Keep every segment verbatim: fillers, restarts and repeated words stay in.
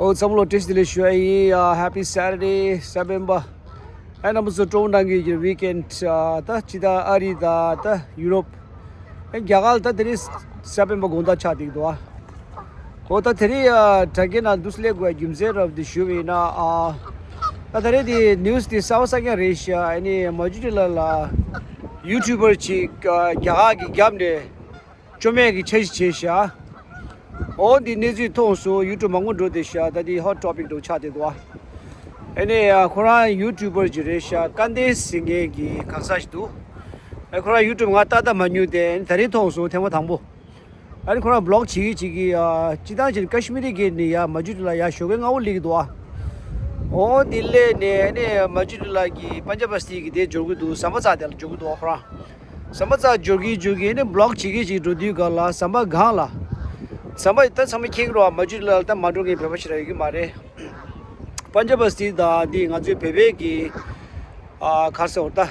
ཨོ་ཚང་མ་ལ་བཀྲ་ཤིས་བདེ་ལེགས་ཞུ་ཡ་ཡིན། ཨ་Happy Saturday September. ཨ་རྣམ་པ་ཚོ་སྤྲོ་བོ་གནང་གི་ཡོད་ཀྱི་weekend ད་ཅི་ད་ཨ་རི་ད་ད་ཡུ་རོབ། ཨ་རྒྱ་གར་ད་དེ་རིང་September དགོང་དག་ཆགས་བསྡད་ཀྱི་འདུག་ཨ། ཨོ་ད་དེ་རིང་ཨ་དྲ་རྒྱའི་ནང་འདུག་སེ་སླེབས་དགོས་རྒྱུ་མཚན་རབ་དེ་ཞུ་བ་ཡིན་ན་ཨ། ད་ད་རེས་དེ་news དེ་གསར་པ་གསར་རྐྱང་རེད་ཤག་ཨ་ནི་མ་ཇུ་ཏི་ལ་ལ་YouTuber ཅིག་ཨ་རྒྱ་གར་གྱི་རྒྱབ་ནས། བཅོམ་ཡས་ཀྱི་འཆར་གཞི་བྱས་ཤག་ཨོ་འདི་གནས་ཚུལ་མཐོང་སོང་། ཡུ་ཊུབ་མང་པོ་འགྲོ་བསྡད་ཤག་ད་འདི་hot topic འདྲ་ཆགས་བསྡད་འདུག་ཨ་ནི་ཁོ་རང་YouTuber ཅིག་རེད་ཤག་སྐལ་ལྡན་ཟེར་མཁན་གྱི་གང་ཟག་ཞིག་འདུག་ཨ་ཁོ་རང་ཡུ་ཊུབ་ང་ལྟ་ལྟ་མ་མྱོང་སྟེ་ད་རེས་མཐོང་སོང་། ཐེངས་མ་དང་པོ། ཨ་ནི་ཁོ་རང་vlog བྱེད་ཀྱི་བྱེད་ཀྱི་ཨ་སྤྱིར་བཏང་བྱས་ན་ཀ་ཤི་མི་རི་གི་ནི་ཡ་མ་ཇུ་ཏི་ལ་ཡ་ཞོགས་ཀས་སྔ་པོ་སླེབས་ཀྱི་འདུག་ཨ། ཨོ་འདི་སླེབས་ནས་ཨ་ནི་མ་ཇུ་ཏི་ལ་གི་པན་ཇ་བ་སི་ཏི་གི་དེ་འབྱོར་གྱི་འདུག་ཟམ་པ་རྩ་དེ་ལ་འབྱོར་གྱི་འདུག་ཨ་ཁོ་རང་། ཟམ་པ་རྩ་འབྱོར་གྱིན་འབྱོར་གྱིན་ནི་vlog བྱེད་ཀྱིན་བྱེད་འགྲོ་དུས་སྒང་ལ་ཟམ་པ་སྒང་ལ། ཟམ་པ་ད་ཚང་མ་མཁྱེན་གྱི་རེད་བ། མ་ཇུ་ཏི་ལ་ད་མ་འགྲོ་མཁན་བོད་པ་ཞིག་ར་ཡོད་ཀྱི་མ་རེད། པན་ཇ་བ་སི་ཏི་དང་འདི་ང་ཚོའི་བོད་པའི་གི་ཨ་ག་རེ་ཟེར་བ་ད།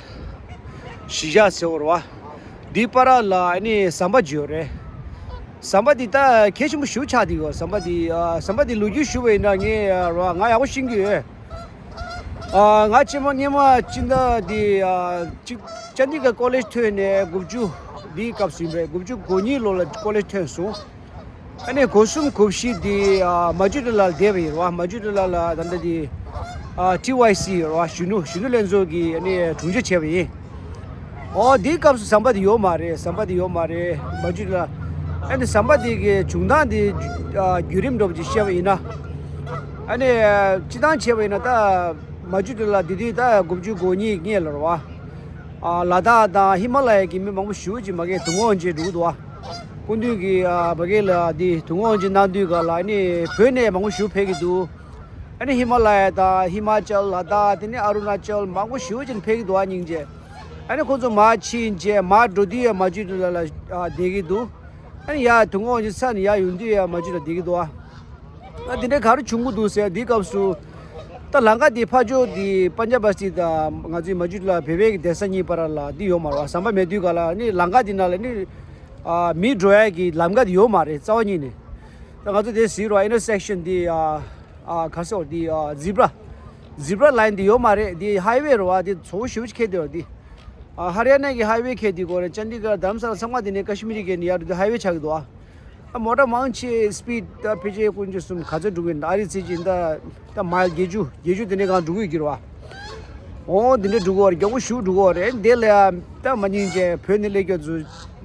གཞིས་ཆགས་ཟེར་བ་རེད་བ། འདི་བར་ལ་ཨ་ནི་ཟམ་པ་ཅིག་ཡོད་རེད། ཟམ་པ་འདི་ད་གལ་ཆེན་པོ་ཞེ་པོ་ཆགས་བསྡད་ཡོད། ཟམ་པ་འདི་ཨ་ཟམ་པ་འདི་ལོ་རྒྱུས་ཞུ་བ་ཡིན་ན་ངས་ཨ་རེད་བ་ང་ཡག་པོ་ཤེས་ཀྱི་ཡོད། ཨ་ང་སྤྱི་མ་སྔོན་མ་སྤྱི་ཟླ་འདི་ཨ་གཅིག་ཅན་དི་གྷར་ཀོ་ལེཇ་ཐོན་ནས་དགུ་བཅུ་འདིའི་སྐབས་སུ་ཡིན་པས། དགུ་བཅུ་གོ་གཉིས་ལོ་ལ་ཀོ་ལེཇ་ཐོན་སོང་། ཨ་ནི་གོ་གསུམ་གོ་བཞི་འདི་ཨ་མ་ཇུ་ཏི་ལ་བསྡད་པ་ཡིན་རེད་བ། མ་ཇུ་ཏི་ལ་ལ་ད་ལྟ་འདི་ཨ་ཊི་ཝའི་སི་རེད་བ། གཞོན་ནུ་གཞོན་ནུ་ལྷན་ཚོགས་ཀྱི་ཨ་ནི་དྲུང་ཆེ་བྱས་པ་ཡིན། ཨོ་འདིའི་སྐབས་སུ་ཟམ་པ་འདི་ཡོད་མ་རེད། ཟམ་པ་འདི་ཡོད་མ་རེད། མ་ཇུ་ཏི་ལ་ཨ་ནི་ཟམ་པ་འདི་གི་བྱུང་སྟངས་འདི་ཨ་བརྒྱུད་རིམ་འདྲ་པོ་ཅིག་བཤད་པ་ཡིན་ན། ཨ་ནི་སྤྱིར་བཏང་བྱས་པ་ཡིན་ན་ད་མ་ཇུ་ཏི་ལ་འདི་དུས་ད་དགུ་བཅུ་གོ་གཉིས་སྔོན་ལ་རེད་བ། ཨ་ལ་དྭགས་དང་ཧི་མ་ལ་ཡ་གི་མི་མང་པོ་ཞེ་པོ་ཅིག་མ་གིར་དུག་སྔོག་བྱེད་འགྲོ་གི་འདུག་བ། སྐུ་མདུན་གྱིས་ཨ་མ་གིར་ལ་འདི་དུག་སྔོག་བྱེད་གནང་དུས་སྒང་ལ་ཨ་ནི་བོད་ནས་མང་པོ་ཞེ་པོ་ཕེབས་ཀྱི་འདུག་ཨ་ནི་ཧི་མ་ལ་ཡ་དང་ཧི་མ་ཅལ་ལ་དྭགས་དེ་ནས་ཨ་རུ་ན་ཅལ་མང་པོ་ཞེ་པོ་ཅིག་ཕེབས་ཀྱི་འདུག་ཨ་སྙིང་རྗེ། ཨ་ནི་ཁོང་ཚོ་མར་ཕྱིན་རྗེས་མར་འགྲོ་དུས་ཡ་མ་ཇུ་ཏི་ལ་ལ་ཨ་བསྡད་ཀྱི་འདུག་ཨ་ནི་ཡ་དུག་སྔོག་བྱེད་ཚར་ནས་ཡར་ཡོང་དུས་ཡ་མ་ཇུ་ཏི་ལ་བསྡད་ཀྱི་འདུག་ཨ། ཨ་དེ་འདྲའི་ག་རེ་བྱུང་གི་འདུག་ཟེར་དེའི་སྐབས་སུ། ད་ལམ་ཁ་དེ་ཕར་ཕྱོགས་དེ་པན་ཇ་བ་སི་ཏི་དང་ང་ཚོའི་མ་ཇུ་ཏི་ལ་བོད་པའི་གི་གདན་ས་གཉིས་བར་ལ་འདི་ཡོད་མ་རེད་བ། ཟམ་པ་མེད་དུས་སྒང་ལ་ནི་ལམ་ཁ་དེ་ནང་ལ་ནི་ཨ་མི་འགྲོ་ཡ་གི་ལམ་ཁ་དེ་ཡོད་མ་རེད། རྩ་བ་ཉིད་ནས། ད་ང་ཚོ་དེ་ཟེར་རོ་ཨིན་ཊར་སེག་ཤན་དེ་ཨ་ཨ་ག་རེ་ཟེར་དེ་ཨ་ཛི་བྷ་ར། ཛི་བྷ་ར་ལའིན་དེ་ཡོད་མ་རེད། དེ་ཧའི་ཝེ་རེད་བ། དེ་མཚོ་བོ་ཞེ་པོ་ཅིག་འཁེལ་བསྡད་ཡོད་དེ། ཨ་ཧ་རི་ཡ་ན་གི་ཧའི་ཝེ་འཁེལ་དེ་གོ་རེད། ཅན་དི་གྷར་དྷ་རམ་ས་ལ་ཚང་མ་དེ་ནས་ཀ་ཤི་མི་རི་གི་ནི་ཡར་འགྲོ་དུས་ཧའི་ཝེ་ཆགས་ཀྱི་འདུག་ཨ། ཨ་མོ་ཊ་མང་ཆེ་སི་པིཌ་ད་ཕལ་ཆེར་ཀུན་གྱི་གསུམ་ག་ཚོད་འགྲོ་གི་ཡིན། ཨ་རི་ཚེ་ཅིག་ད་ད་མའིལ་བརྒྱད་ཅུ་བརྒྱད་ཅུ་དེ་འདྲའི་སྒང་འགྲོ་གི་ཡོད་ཀྱི་རེད་བ། ཨོ་དེ་འདྲ་འགྲོ་གི་ཡོད་རེད། མགྱོགས་པོ་ཞེ་པོ་འགྲོ་གི་ཡོད་རེད། དེ་ལ་ཡང་ད་མ་སྙིང་རྗེ་བོད་ནས་སླེབས་མཁན་ཚོ་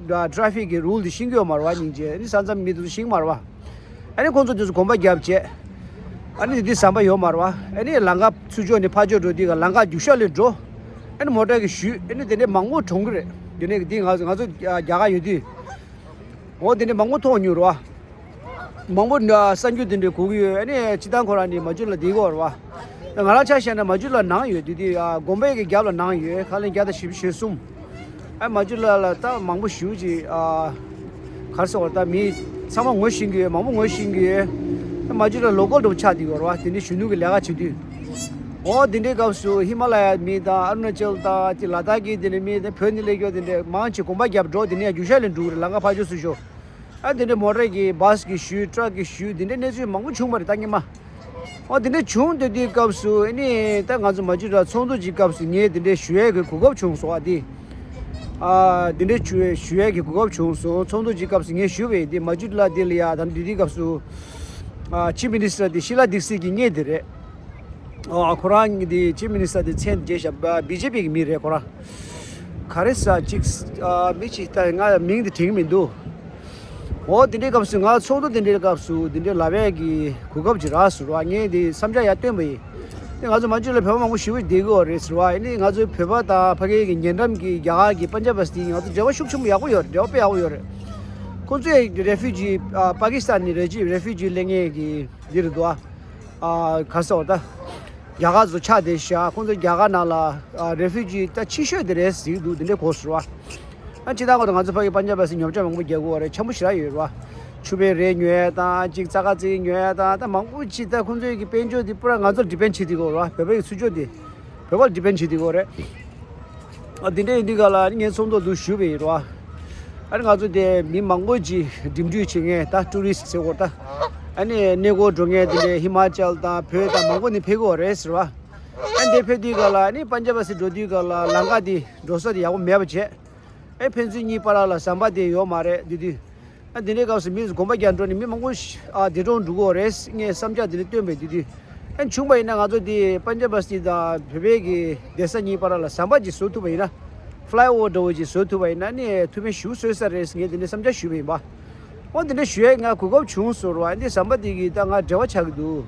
ད་ཊ་རེ་ཕིག་གི་རུལ་དེ་ཤེས་ཀྱི་ཡོད་མ་རེད་བ། སྙིང་རྗེ་ནི་ས་མཚམས་མི་དེ་ཚོ་ཤེས་ཀྱི་མ་རེད་བ། ཨ་ནི་ཁོང་ཚོ་དེ་ཚོ་གོམ་པ་བརྒྱབ་བྱས། ཨ་ནི་དེ་དུས་ཟམ་པ་ཡོད་མ་རེད་བ། ཨ་ནི་ལམ་ཁ་ཚུར་ཕྱོགས་ནས་ཕར་ཕྱོགས་འགྲོ་དུས་ཀ་ལམ་ཁ་རྒྱུག་ཤར་ལ་འགྲོ། ཨ་ནི་མོ་ཊ་གིས་གཞུས། ཨ་ནི་དེ་འདྲའི་མང་པོ་གྲོངས་ཀྱི་རེད། དེ་ནས་དེ་ང་ཚོ་ང་ཚོ་རྒྱ་གར་ཡོད་དུས། འོ་དེ་འདྲའི་མང་པོ་མཐོང་མྱོང་རེད་བ། མང་པོ་ནི་གསར་འགྱུར་དེ་འདྲའི་གོ་གི་ཡོད། ཨ་ནི་སྤྱིར་བཏང་ཁོ་རང་ནི་མ་ཇུ་ལ་བསྡད་ཀྱི་ཡོད་རེད་བ། ང་རང་ཆ་བཞག་ན་མ་ཇུ་ལ་ནང་ཡོད་དུས་དེ་ཨ་དགོན་པའི་གི་རྒྱབ་ལ་ནང་ཡོད། ཁ་ལན་བརྒྱ་དང་བཞི་བཅུ་ཞེ་གསུམ། ཨ་མ་ཇུ་ལ་ལ་ད་མང་པོ་ཞེ་པོ་ཅིག་ཨ་ག་རེ་ཟེར་བ། ད་མི་ཚང་མ་ངོ་ཤེས་ཀྱི་ཡོད། མང་པོ་ངོ་ཤེས་ཀྱི་ཡོད། ཨ་མ་ཇུ་ལ་ལོ་ཀལ་འདྲ་པོ་ཆགས་བསྡད་ཡོད་རེད་བ། དེ་འདྲའི་གཞོན་ནུ་གི་ལས་ཀ་བྱེད་དུས། འོ་དེ་འདྲའི་སྐབས་སུ་ཧི་མ་ལ་ཡ་མི་དང་ཨ་རུ་ན་ཅལ་དང་དེ་ལ་དྭགས་ཀྱི་དེ་འདྲའི་མི་དང་བོད་ནས་སླེབས་ཡོད་དེ་འདྲའི་མང་ཆེ་གོམ་པ་བརྒྱབ་འགྲོ། དེ་ནས་ཡང་རྒྱུག་ཤར་ལ་འགྲོ་གི་རེད། ལམ་ཁ་ཕར་ཕྱོགས་སུ་ཤོག་ཨ་དེ་འདྲའི་མོ་ཊ་གི་བྷ་སི་གི་གཞུས། ཊ་རག་གི་གཞུས། དེ་འདྲའི་གནས་ཚུལ་མང་པོ་བྱུང་བ་རེད་ད་སྔོན་མ། ཨོ་དེ་འདྲ་བྱུང་སྡོད་དུས་སྐབས་སུ་ཨ་ནི་ད་ང་ཚོ་མ་ཇུ་ལ་ཚོགས་འདུ་གཅིག་སྐབས་སུ་ངས་དེ་འདྲ་ཞུ་ཡས་ཀྱི་གོ་སྐབས་བྱུང་སོང་། ཨ་དེ་ཨ་དེ་འདྲ་ཞུ་ཞུ་ཡས་ཀྱི་གོ་སྐབས་བྱུང་སོང་། ཚོགས་འདུ་གཅིག་སྐབས་སུ་ངས་ཞུས་པ་ཡིན། དེ་མ་ཇུ་ལ་དེ་ལ་ཡ་ད་འདི་དུས་སྐབས་སུ་ཨ་ཆིབ་མི་ནི་སི་ཊར་དེ་ཤི་ལ་དིག་སིད་ཀྱི་ངེས་དེ་རེད། ཨ་ཁོ་རང་གི་དེ་ཆིབ་མི་ནི་སི་ཊར་དེ་མཚན་བརྗེས་བཞག་པ། བི་ཇེ་པི་གི་མི་རེད་ཁོ་རང་། ག་རེ་ཟ་ཅིག་ཨ་མི་ཅིག་ད་ང་མིང་དེ་དྲན་གྱི་མི་འདུག་ཨོ་དེ་འདྲའི་སྐབས་སུ་ང་ཚོགས་འདུ་དེ་འདྲའི་སྐབས་སུ་དེ་འདྲའི་ལབ་ཡས་ཀྱི་གོ་སྐབས་ཅིག་རག་སོང་ར། ངས་དེ་བསམ་འཆར་ཡར་བཏོན་པ་ཡིན། དེ་ང་ཚོ་མ་ཇུ་ལ་བོད་པ་མང་པོ་ཞེ་པོ་བསྡད་ཀྱི་ཡོད་རེད་ཟེར་བ། ཨ་ནི་ང་ཚོའི་བོད་པ་དང་ཕ་གི་གི་ཉེ་འགྲམ་གྱི་རྒྱ་གར་གྱི་པན་ཇབ་པ་སི་ཏི་ང་ཚོ་འབྲེལ་བ་ཤུགས་ཆེན་པོ་ཡག་པོ་ཡོད་རེད། འབྲེལ་བ་དཔེ་ཡག་པོ་ཡོད་རེད། ཁོང་ཚོས་རེ་ཕུ་ཇི་ཨ་པ་ཀི་སི་ཐན་ནས་རེ་ཕུ་ཇི་སླེབས་མཁན་གྱི་འདི་རེད་འདུག་ཨ། ཨ་ག་རེ་ཟེར་བ་ད། རྒྱ་གར་ཚོ་ཆགས་བསྡད་ཤག་ཁོང་ཚོ་རྒྱ་གར་ནང་ལ་ཨ་རེ་ཕུ་ཇི་ད་ཆེ་ཤོས་དེ་རེད་ཟེར་གྱི་འདུག་དེ་འདྲའི་གོ་སོང་བ། ཨ་སྤྱིར་བཏང་ཁོ་ཚོ་ང་ཚོ་ཕ་གི་པན་ཇབ་པ་སི་ཉོ་ཆ་མང་པོ་རྒྱག་གི་ཡོད་རེད། ཆེན་པོ་ཞེ་དྲག་ཡོད་རེད་བ། ཕྱུ་པའི་རས་ཉོ་ཡ་དང་ཅིག་ཙག་ཙིག་ཉོ་ཡ་དང་ད་མང་པོ་ཅིག་ད་ཁོང་ཚོའི་གི་དཔལ་འབྱོར་དེ་པུ་ར་ང་ཚོར་ཌི་པེན་ཌི་བྱེད་དེ་ཡོད་རེད་བ། བོད་པའི་གི་ཚུར་ཕྱོགས་དེ་བོད་པར་ཌི་པེན་ཌི་བྱེད་དེ་ཡོད་རེད། ཨ་དེ་འདྲ་ཡིན་དུས་ག་ལ་ངས་ཚོགས་འདུ་འདུག་ཞུས་པ་ཡིན་རེད་བ། ཨ་ནི་ང་ཚོ་དེ་མི་མང་པོ་ཅིག་འགྲིམ་འགྲུལ་བྱེད་མཁན་ད་ཊུ་རི་སི་ཊི་ཟེར་དགོས་ད། ཨ་ནི་གནས་སྐོར་འགྲོ་མཁན་དེ་འདྲའི་ཧི་མ་ཅལ་དང་བོད་དང་མང་པོ་ནས་ཕེབས་ཀྱི་ཡོད་རེད་ཟེར་བ། ཨ་ནི་དེ་ཕེབས་དུས་ག་ལ་ཨ་ནི་པན་ཇབ་སི་འགྲོ་དུས་ག་ལ་ལམ་ཁ་དེ་འགྲོ་ས་དེ་ཡག་པོ་མེད་པ་བྱས། ཨེ་ཕན་ཚུན་གཉིས་བར་ལ་ཟམ་པ་དེ་ཡོད་མ་རེད་དེ་དུས། ཨ་དེ་འདྲའི་སྐབས་སུ་མི་དགོན་པ་རྒྱག་འགྲོ་ནས་མི་མང་པོ་ཞིག་ཨ་འདས་གྲོངས་འགྲོ་གི་ཡོད་རེད་ངས་བསམ་འཆར་དེ་འདྲ་བཏོན་པའི་དེ་དུས། ཨ་བྱུང་བ་ཡིན་ན་ང་ཚོ་དེ་པན་ཇབ་སི་དང་བོད་པའི་གི་སྡོད་ས་གཉིས་བར་ལ་ཟམ་པ་ཅིག་བཟོ་ཐུབ་པ་ཡིན་ན། ཕ་ལའི་ཨོ་ཝར་འདྲ་བོ་ཅིག་བཟོ་ཐུབ་པ་ཡིན་ན་ནི་ཐུགས་ཕན་ཞེ་པོ་གསོས་ས་རེད་ངས་དེ་འདྲའི་བསམ་འཆར་ཞུས་པ་ཡིན་པ། ཨོ་དེ་འདྲ་ཞུ་ཡས་ང་གོ་སྐབས་བྱུང་ཟེར་བ་འདི་ཟམ་པ་འདི་གིས་ད་ང་འབྲེལ་བ་ཆགས་ཀྱི་འདུག་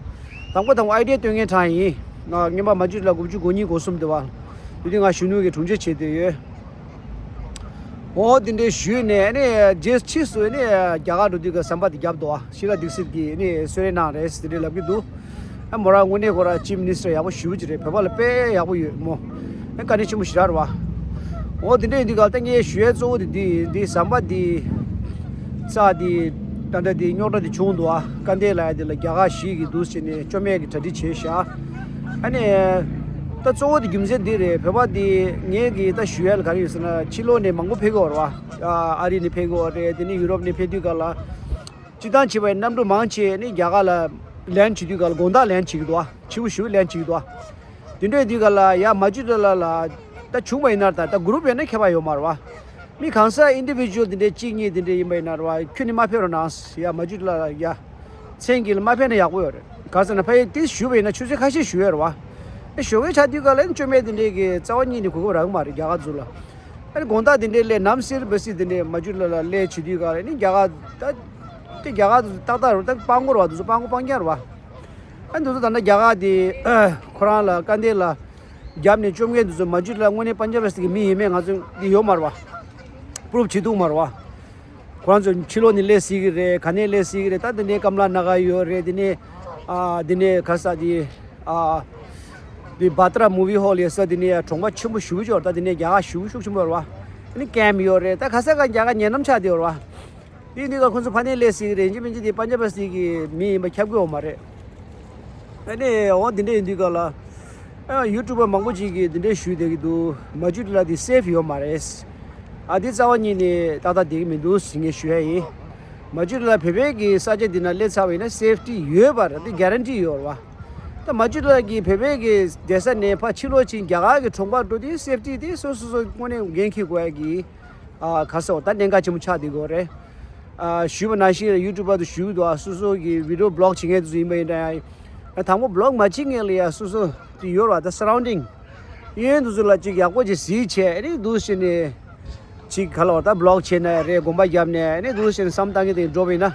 དང་པོ་དང་པོ་ཨའི་ཌི་ཡ་སྟོན་མཁན་གྲས་ཡིན། ང་སྔོན་མ་མ་ཇུ་ལ་དགུ་བཅུ་གོ་གཉིས་གོ་གསུམ་དེ་བ། དེ་དུས་ང་གཞོན་ནུ་གི་དྲུང་ཆེ་བྱས་བསྡད་ཡོད། ཨོ་དེ་འདྲ་ཞུས་ནས་ནི་རྗེས་ཕྱིས་སུ་ནི་རྒྱ་གར་འགྲོ་དུས་ཀྱི་ཟམ་པ་དེ་བརྒྱབ་འདུག་ཨ་ཤི་ལ་དིག་སིད་ཀྱིས་ནི་གསོལ་རས་གནང་རེད་དེ་འདྲ་ལབ་ཀྱི་འདུག་ཨ་མོ་རང་དངོས་གནས་ཁོ་རང་ཅིབ་མི་ནི་སི་ཊར་ཡག་པོ་ཞེ་པོ་ཅིག་རེད། བོད་པ་ལ་དཔེ་ཡག་པོ་ཡོད་མོ། ཨ་བཀའ་དྲིན་ཆེན་པོ་ཞེ་དྲག་རེད་བ། འོ་དེ་འདྲ་ཡིན་དུས་ག་ལ་ད་ངས་ཞུ་ཡས་གཙོ་བོ་དེ་འདི་འདི་ཟམ་པ་འདི་རྩ་འདི་ད་ལྟ་འདི་རྙོག་དྲ་འདི་བྱུང་འདུག་ཨ་སྐལ་ལྡན་ལགས་འདི་ལ་རྒྱ་གར་གཞིས་ཀྱི་འདུག་ཟེར་ནས་བཅོམ་ཡས་ཀྱི་གྲ་སྒྲིག་བྱས་ཤག་ཨ་ནི་ད་གཙོ་བོ་དེ་རྒྱུ་མཚན་འདི་རེད། བོད་པ་འདི་ངས་གི་ད་ཞུ་ཡས་ལ་ག་རེ་ཡོད་ཟེར་ན་ཕྱི་ལོགས་ནས་མང་པོ་ཕེབས་ཀྱི་ཡོད་རེད་བ། ཨ་རི་ནས་ཕེབས་ཀྱི་ཡོད་རེད། དེ་ནས་ཡུ་རོབ་ནས་ཕེབས་དུས་ག་ལ། སྤྱིར་བཏང་བྱས་པའི་གནམ་གྲུ་མང་ཆེ་ནི་རྒྱ་གར་ལ་ལེན་བྱེད་དུས་ག་ལ་དགོང་དག་ལེན་བྱེད་ཀྱི་འདུག་ཨ། ཕྱི་པོ་ཞུ་ལེན་བྱེད་ཀྱི་འདུག་ཨ། དེ་འདྲ་ཡིན་དུས་ག་ལ་ཡ་མ་ཇུ་ལ་ལ་ལ་ད་བྱུང་བ་ཡིན་ན་ད་ད་གུ་རུབ་ཡོད་ན་ཁྱད་པར་ཡོད་མ་རེད་བ། མི་གང་ས་ཨིན་ཌི་བི་ཇུ་ཨལ་དེ་འདྲའི་གཅིག་གཉིས་དེ་འདྲ་ཡིན་པ་ཡིན་ན་རེད་བ། ཁྱོད་ནི་མ་ཕེབས་རོགས་གནང་ཡ་མ་ཇུ་ལ་ལ་ཡ། མཚན་གྱིས་ལ་མ་ཕེབས་ན་ཡག་པོ་ཡོད་རེད། ག་ཟེར་ན་ཕ་ཡུལ་ཏིས་ཞུ་བ་ཡིན་ན་ཆུ་ཚོད་ཁ་ཤས་ཞུ་ཡོད་རེད་བ། ཨེ་ཞོགས་ཀས་ཆགས་དུས་ག་ལ་ཨེ་བཅོམ་ཡས་དེ་འདྲའི་གི་རྩ་བ་ཉིད་ནས་གོ་སྐབས་རག་གི་མ་རེད་རྒྱ་གར་ཚོ་ལ། ཨ་ནི་དགོང་དག་དེ་འདྲའི་སླེབས་ནམ་སེར་བ་སི་དེ་འདྲའི་མ་ཇུ་ལ་ལ་སླེབས་བྱེད་དུས་ག་ལ་ནི་རྒྱ་གར་ད་དེ་རྒྱ་གར་དུ་ཏག་ཏག་རུ་ད་སྤང་གོ་ར་བ་དུ་སུ་སྤང་གོ་སྤང་རྒྱ་རུ་བ། ཨ་འདུ་ཚོ་ད་ནི་རྒྱ་གར་དེ་ཁོ་རང་ལ་སྐལ་ལྡན་ལ་རྒྱབ་ནས་བཅོམ་མཁན་དུ་སུ་མ་ཇུ་ལ་དངོས་གནས་པན་ཇབ་སི་གི་མི་ཡིན་མེད་ང་ཚོ་འདི་ཡོད་མ་རེད་བ། པུ་རུབ་བྱེད་ཐུབ་མ་རེད་བ། ཁོ་རང་ཚོ་ཕྱི་ལོགས་ནས་སླེབས་སྲིད་གི་རེད། ག་ནས་སླེབས་སྲིད་གི་རེད། ད་དེ་ནས་ཀམ་ལ་ན་ག་ཡོད་རེད། དེ་ནས་ཨ་དེ་ནས་ག་ས་དེ་ཨ་དེ་བྷ་ཏྲ་མུ་བི་ཧོལ་ཡོད་ས་དེ་ནས་གྲོང་པ་ཆེན་པོ་ཞེ་པོ་ཅིག་ཡོད་རེད། ད་དེ་ནས་རྒྱ་གར་ཞེ་པོ་ཤུགས་ཆེན་པོ་ཡོད་རེད་བ། དེ་ནས་ཀེམ་ཡོད་རེད། ད་ག་ས་ག་རྒྱ་གར་ཉེ་ལམ་ཆགས་བསྡད་ཡོད་རེད་བ། དེ་འདི་ག་ཁོང་ཚོ་ཕ་ནས་སླེབས་སྲིད་གི་རེད། ཡིན་གཅིག་མིན་གཅིག་དེ་པན་ཇབ་སི་གི་མི་ཡིན་པ་ཁྱབ་གི་ཡོད་མ་རེད། ཨ་ནི་འོ་འདི་འདྲ་ཡིན་དུས་ག་ལ། ཨ་ཡུ་ཊུབ་པ་མང་པོ་ཅིག་གིས་འདི་འདྲ་ཞུས་བསྡད་ཀྱི་འདུག་མ་ཇུ་ལ་འདི་སེབ་ཡོད་མ་རེད། ཨ་འདི་རྩ་བ་ཉིད་ནས་ཏག་ཏག་བསྡད་ཀྱི་མི་འདུག་ཟེར་ངས་ཞུ་ཡ་ཡིན། མ་ཇུ་ལ་བོད་པའི་གི་ས་ཆ་འདི་ན་སླེབས་ཚར་བ་ཡིན་ན་སེབ་ཊི་ཡོད་པ་རེད། འདི་གེ་རན་ཊི་ཡོད་རེད་བ། ད་མ་ཇུ་ལ་གི་བོད་པའི་གི་བསྡད་ས་ནས་ཕར་ཕྱི་ལོགས་ཕྱིན་རྒྱ་གར་གི་གྲོང་པར་འགྲོ་དུས་སེབ་ཊི་དེ་སོ་སོ་སོ་དངོས་གནས་འགན་འཁྱེར་དགོས་ཡ་གི་ཨ་ག་ཟེར་ད་གནད་འགག་ཆེན་པོ་ཆགས་བསྡད་ཀྱི་ཡོད་རེད། ཨ་ཞུས་པ་ནང་བཞིན་ཡུ་ཊུབ་པ་དུ་ཞུས་འདུག་ཨ་སོ་སོ་གི་བི་ཌི་ཡོ་བི་ལོག་བྱེད་མཁན་དེ་ཚོ་ཡིན་པ་ཡིན་ན་ཡང་། ཨ་དང་པོ་བི་ལོག་མ་བྱེད་མཁན་ལ་ཡང་སོ་སོ་དེ་ཡོད་རེད་བ། ད་སརའུན་ཌིང་གཡས་གཡོན་དེ་ཚོ་ལ་ཅིག་ཡག་པོ་ཅིག་གཟིགས་བྱས་ཨ་ནི་འདུག་སེ་ནས་ཅིག་ག་ལ་བ་ད་བི་ལོག་བྱས་ན་ཡང་རེད། དགོན་པ་བརྒྱབ་ནས་ཨ་ནི་འདུག་སེ་ནས་བསམ་བཏང་གི་དེ་འགྲོ་བ་ཡིན་ན་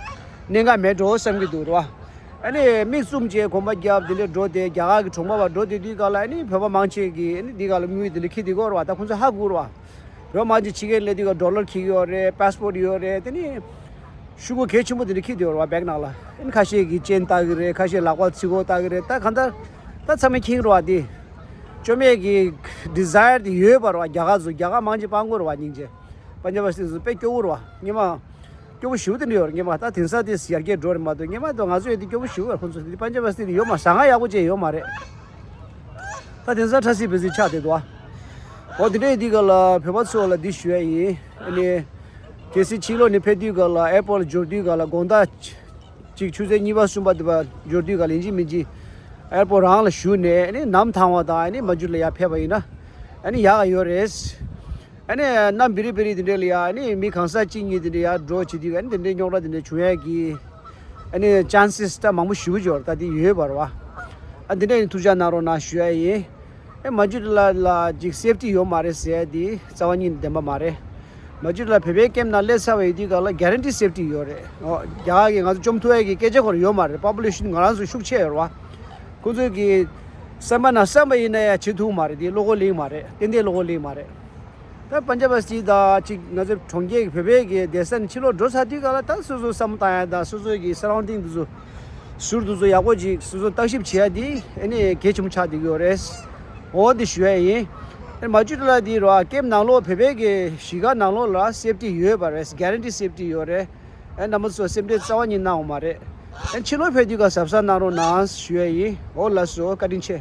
གནད་འགག་མེད་འགྲོ་བསམ་གྱི་འདུག་རེད་བ། ཨ་ནི་མིག་བཙུམ་བྱས་དགོན་པ་བརྒྱབ་དེ་འདྲ་འགྲོ་དེ་རྒྱ་གར་གི་གྲོང་པ་བ་འགྲོ་དེ་དུས་ག་ལ་ཨ་ནི་བོད་པ་མང་ཆེ་གིས་ཨ་ནི་འདི་ག་ལ་དངུལ་དེ་འདྲ་འཁྱེར་བསྡད་ཀྱི་ཡོད་རེད་བ། ད་ཁོང་ཚོ་ཧ་གོ་རེད་བ། བོད་མང་ཆེ་ཕྱི་རྒྱལ་སླེབས་དུས་ཀ་ཌོ་ལར་འཁྱེར་གྱི་ཡོད་རེད། པཱ་སི་པོར་ཊི་ཡོད་རེད། དེ་ནི་ཤོག་གུ་གལ་ཆེན་པོ་དེ་འདྲ་འཁྱེར་བསྡད་ཡོད་རེད་བ་བེག་ནང་ལ། ཨ་ནི་ཁ་ཤས་ཀྱིས་ཅེན་བཏགས་ཀྱི་རེད། ཁ་ཤས་ལག་པ་ཚིགས་གོ་བཏགས་ཀྱི་རེད། ད་གང་ལྟར་ད་ཚང་མས་མཁྱེན་གྱི་རེད་བ། དེ་བཅོམ་ཡས་ཀྱི་ཌི་ཛའི་ཡར་དེ་ཡོད་པ་རེད་བ། རྒྱ་གར་ཚོ་རྒྱ་གར་མང་ཆེ་སྤང་གི་རེད་བ། སྙིང་རྗེ། པན་ཇབ་པ་སི་ཚོ་དཔེ་སྐྱོ་བོ་རེད་བ། སྔོན་མ་སྐྱོ་པོ་ཞེ་པོ་དེ་འདྲ་ཡོད་རེད། སྔོན་མ་ད་དེང་སང་དེ་ཡར་རྒྱས་འགྲོ་རེད་མ་གཏོགས་སྔོན་མ་དང་ང་ཚོ་ཡོད་དེ་སྐྱོ་པོ་ཞེ་པོ་རེད། ཁོང་ཚོ་དེ་པན་ཇབ་པ་སི་དེ་ཡོད་མ་ཟ་ང་ཡག་པོ་ཅན་ཡོད་མ་རེད། ད་དེང་སང་ཁྲ་སི་བེ་སི་ཆགས་བསྡད་འདུག་ཨ། འོ་དེ་འདྲ་ཡིན་དུས་ག་ལ་བོད་པ་ཚོ་ལ་འདི་ཞུ་ཡ་ཡིན། ཨ་ནི་གལ་སྲིད་ཕྱི་ལོགས་ནས་ཕེབས་དུས་ག་ལ་ཨེར་པོར་ཊི་ལ་འབྱོར་དུས་ག་ལ་དགོང་དག་ཅིག་ཆུ་ཚོད་གཉིས་པ་གསུམ་པ་དེ་བ་འབྱོར་དུས་ག་ལ་ཡིན་གཅིག་མིན་གཅིག་ཨེར་པོར་ཊི་རང་ལ་བཞུགས་ནས་ཨ་ནི་ནམ་ཐང་བ་དང་ཨ་ནི་མ་ཇུ་ལ་ཡར་ཕེབས་པ་ཡིན་ན་ཨ་ནི་ཡག་ག་ཡོད་རེད། ཨ་ནི་གནམ་བི་རི་བི་རི་དེ་འདྲ་ལ་ཡ་ཨ་ནི་མི་གང་ས་གཅིག་གཉིས་དེ་འདྲ་ཡར་འགྲོ་བྱེད་དུས་ཨ་ནི་དེ་འདྲའི་རྙོག་དྲ་དེ་འདྲ་བྱུང་ཡས་ཀྱི་ཨ་ནི་ཅན་སི་ད་མང་པོ་ཞེ་པོ་ཅིག་ཡོད་རེད། ད་དེ་ཡོད་པ་རེད་བ། ཨ་དེ་འདྲ་ཡིན་ཐུགས་ཅག་གནང་རོགས་གནང་ཞུ་ཡ་ཡིན། ཨེ་མ་ཇུ་ལ་ལ་ཅིག་སེབ་ཊི་ཡོད་མ་རེད་ཟེར་ཡ་དེ་རྩ་བ་ཉིད་ནས་བདེན་པ་མ་རེད། མ་ཇུ་ལ་བོད་པའི་ཀེམ་ནང་སླེབས་ཚར་བ་ཡིན་དུས་ག་ལ་གེ་རན་ཊི་སེབ་ཊི་ཡོད་རེད། ཨོ་རྒྱ་གར་གྱིས་ང་ཚོ་བཅོམ་ཐུབ་ཡ་གི་སྐད་ཆ་ཁོ་རང་ཡོད་མ་རེད། པོ་པུ་ལེ་ཤན་ང་རང་ཚོ་ཤུགས་ཆེ་ཡོད་རེད་བ། ཁོ་ཚོས་ཀྱི་བསམ་པ་ན་བསམ་པ་ཡིན་ན་ཡང་བྱེད་ཐུབ་མ་རེད། དེ་བློ་ཁོག་ལེན་མ་རེད། ཏན་ཏན་བློ་ཁོག་ལེན་མ་རེད། ད་པན་ཇབ་པ་སི་དང་ཅིག་ང་ཚོ་གྲོང་ཁྱེར་གྱི་བོད་པའི་གི་སྡོད་ས་ནས་ཕྱི་ལོགས་འགྲོ་ཚར་དུས་ག་ལ་ད་སོ་སོ་བསམ་བློ་བཏང་ཡ་དང་སོ་སོ་གི་སརའུན་ཌིང་དེ་ཚོ་ཟུར་དེ་ཚོ་ཡག་པོ་ཅིག་སོ་སོ་བརྟག་ཞིབ་བྱེད་ཡ་དེ་ཨ་ནི་གལ་ཆེན་པོ་ཆགས་བསྡད་ཀྱི་ཡོད་རེད། འོ་དེ་ཞུ་ཡ་ཡིན། ཨ་ནི་མ་ཇུ་ལ་དེ་ར་ཀེམ་ནང་ལོགས་བོད་པའི་གི་གཞིས་ཀ་ནང་ལོགས་ལ་སེབ་ཊི་ཡོད་པ་རེད། གེ་རན་ཊི་སེབ་ཊི་ཡོད་རེད། ཨ་རྣམ་པ་ཚོ་སེམས་ཁྲལ་རྩ་བ་ཉིད་གནང་བ་མ་རེད། ཨ་ཕྱི་ལོགས་ཕེབས་དུས་ག་གཟབ་གཟབ་གནང་རོགས་གནང་ཞུ་ཡ་ཡིན། འོ་ལགས་སོ། བཀའ་དྲིན་ཆེ།